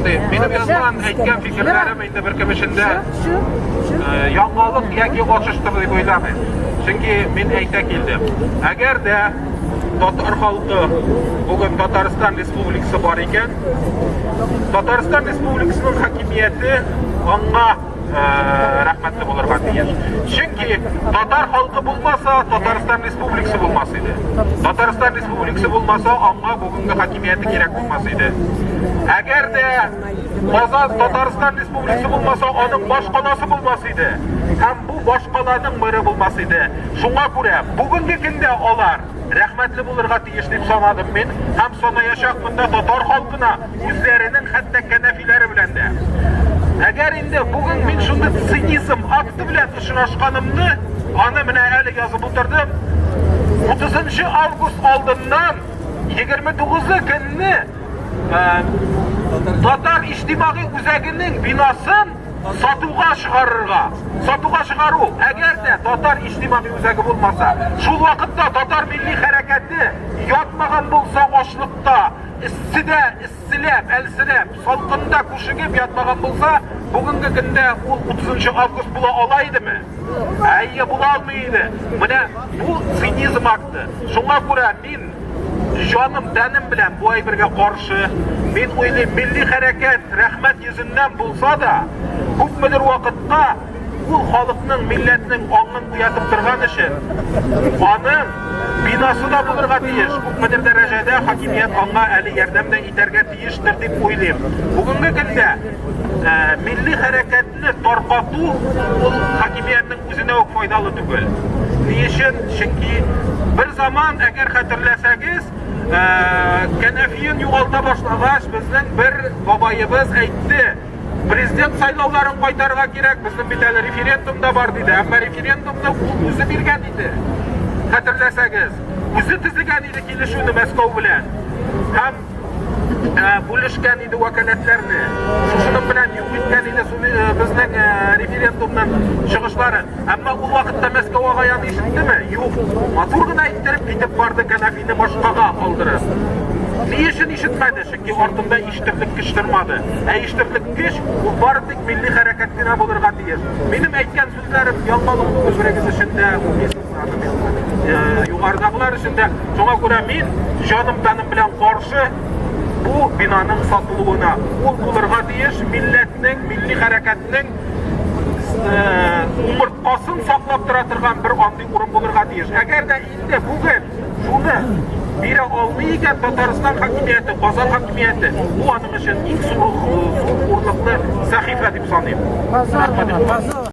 Шундый минем язган, әйткән фикерләрем инде беркем өчен дә яңалык яки ачыштыр дип уйламыйм. Чөнки мин әйтә килдем. Әгәр дә татар халкы бүген Татарстан Республикасы бар икән, Татарстан Республикасының хакимияте аңа рәхмәтле булырга тиеш. Чөнки татар халкы булмаса, Татарстан Республикасы булмас иде. Татарстан Республикасы булмаса, аңа бүгенге хакимияте кирәк булмас иде. Әгәр дә Казан Татарстан Республикасы булмаса, аның башкаласы булмас иде. Һәм бу башкаланың мэры булмас иде. Шуңа күрә бүгенге көндә алар рәхмәтле булырга тиеш дип санадым мин һәм санаячакмын да татар халкына үзләренең хәтта кәнәфиләре белән дә. Әгәр инде бүген мин шундый цинизм акты белән очрашканымны, аны менә әле язып утырдым. 30 август алдыннан 29 көнне Татар иҗтимагый үзәгенең бинасын сатуга чыгарырга. Сатуга чыгару, әгәр дә татар иҗтимагый үзәге булмаса, шул вакытта татар милли хәрәкәте ятмаган булса ачлыкта, эсседә эсселәп, әлсерәп, салкында күшегеп ятмаган булса, бүгенге көндә ул 30 август була ала идеме? Әйе, була алмый иде. Менә бу цинизм акты. Шуңа күрә мин җаным, тәнем белән бу әйбергә каршы. Мин уйлыйм, милли хәрәкәт рәхмәт йөзеннән булса да, күпмедер вакытка ул халыкның, милләтнең аңын уятып торган өчен, аның бинасы да булырга тиеш. Күпмедер дәрәҗәдә хакимият аңа әле ярдәм дә итәргә тиештер дип уйлыйм. Бүгенге көндә милли хәрәкәтне таркату ул хакимиятнең үзенә үк файдалы түгел. Ни өчен? Чөнки бер заман, әгәр хәтерләсәгез, кәнәфиен югалта башлагач, безнең бер бабаебыз әйтте, президент сайлауларын кайтарырга кирәк, безнең бит әле референдум да бар, диде. Әмма референдумны ул үзе биргән иде. Хәтерләсәгез, үзе төзегән иде килешүне Мәскәү белән. Һәм бүлешкән иде вәкаләтләрне. Шушының белән юк иткән иде безнең референдумның чыгышларын. Әмма ул вакытта Мәскәү агай аны ишеттеме? Юк. Матур гына иттереп китеп барды кәнәфине башкага алдырып. Ни өчен ишетмәде? Чөнки артында ишетерлек көч тормады. Ә ишетерлек көч ул бары тик милли хәрәкәт кенә булырга тиеш. Минем әйткән сүзләрем яңалык түгел берегез өчен дә, югарыдагылар өчен дә. Шуңа күрә мин җаным-тәнем белән каршы бу бинаның сатылуына. Ул булырга тиеш милләтнең, милли хәрәкәтнең умырткасын саклап тора торган бер андый урын булырга тиеш. Әгәр дә инде бүген шуны бирә алмый икән Татарстан хакимияте, Казан хакимияте, бу аның өчен иң зур хурлыклы сәхифә дип саныйм. Рәхмәт.